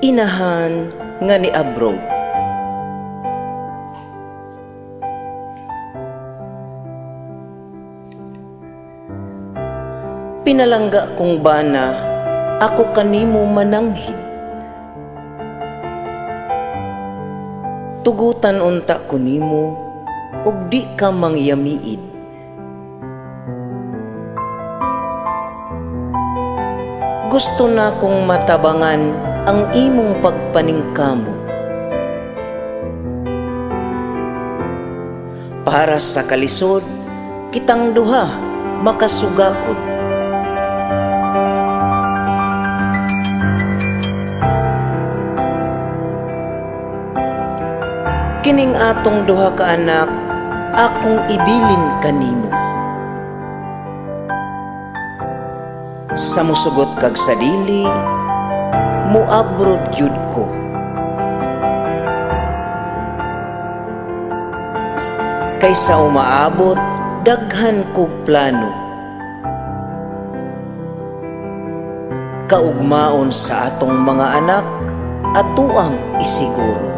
Inahan nga ni abroad. Pinalangga kong bana, ako kanimo mananghid. Tugutan unta ko nimo ug di ka mangyamiid. Gusto na kong matabangan ang imong pagpaningkamot. Para sa kalisod, kitang duha makasugakod. Kining atong duha ka anak, akong ibilin kanimo. Sa musugot kag sa dili, muabrod gyud ko. Kaysa umaabot, daghan kog plano. Kaugmaon sa atong mga anak, atuang isiguro.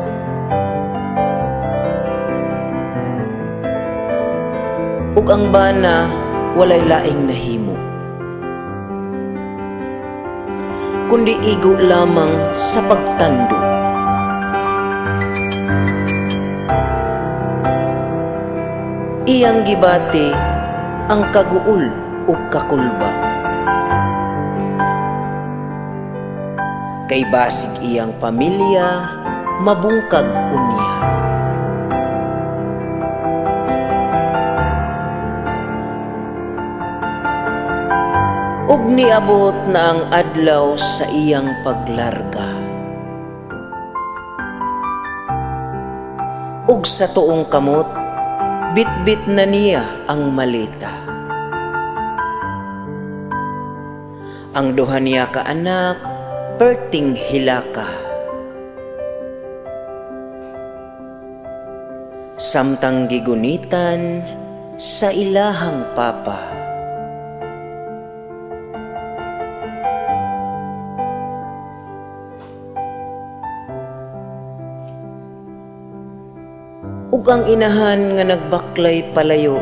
Ug ang bana walay laing nahimo, kundi igo lamang sa pagtando. Iyang gibati ang kaguol ug kakulba. Kay basig iyang pamilya mabungkag unya. Ug niabot na ang adlaw sa iyang paglarga. Ug sa tuong kamot, bitbit na niya ang maleta. Ang duha niya ka anak, perting hilaka. Samtang gigunitan sa ilahang papa. Ug ang inahan nga nagbaklay palayo,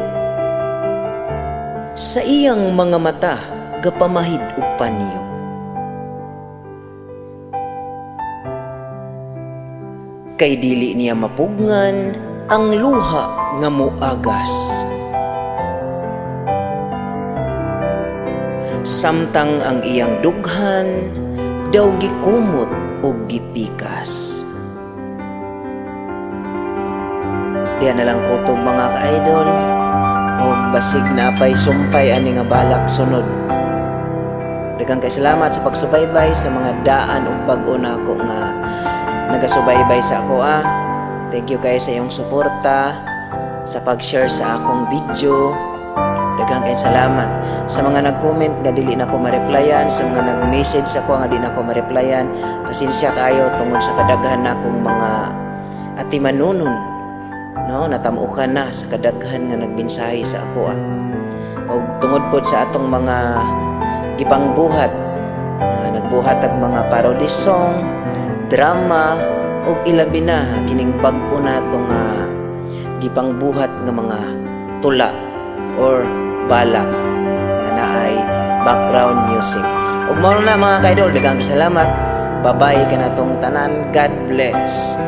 sa iyang mga mata gapamahid og panyo. Kay dili niya mapugngan ang luha nga moagas. Samtang ang iyang dughan daw gikumot og gipikas. Diyan na lang kutob mga ka-idol, og basig na pay sumpay ani nga balak sunod. Daghang kay salamat sa pagsubaybay sa mga daan ug bag-o nako nga nagasubaybay sa ako ah. Thank you kay sa iyong suporta, sa pag-share sa akong video. Daghang kay salamat sa mga nag-comment nga dili nako ma-replyan, sa mga nag-message ako nga di nako ma-replyan. Pasensya kaayo tungod sa kadaghan nakong mga atimanunon. No, natamukan na sa kadaghan nga nagmensahe sa ako ah. Og tungod pod sa atong mga gipangbuhat, nagbuhat ag mga parody song, drama, ug ilabi na kining bag-o nato nga gipangbuhat nga mga tula or balak nga naay background music. Ug mao na mga ka-idol, daghang salamat. Bye-bye kanatong tanan. God bless.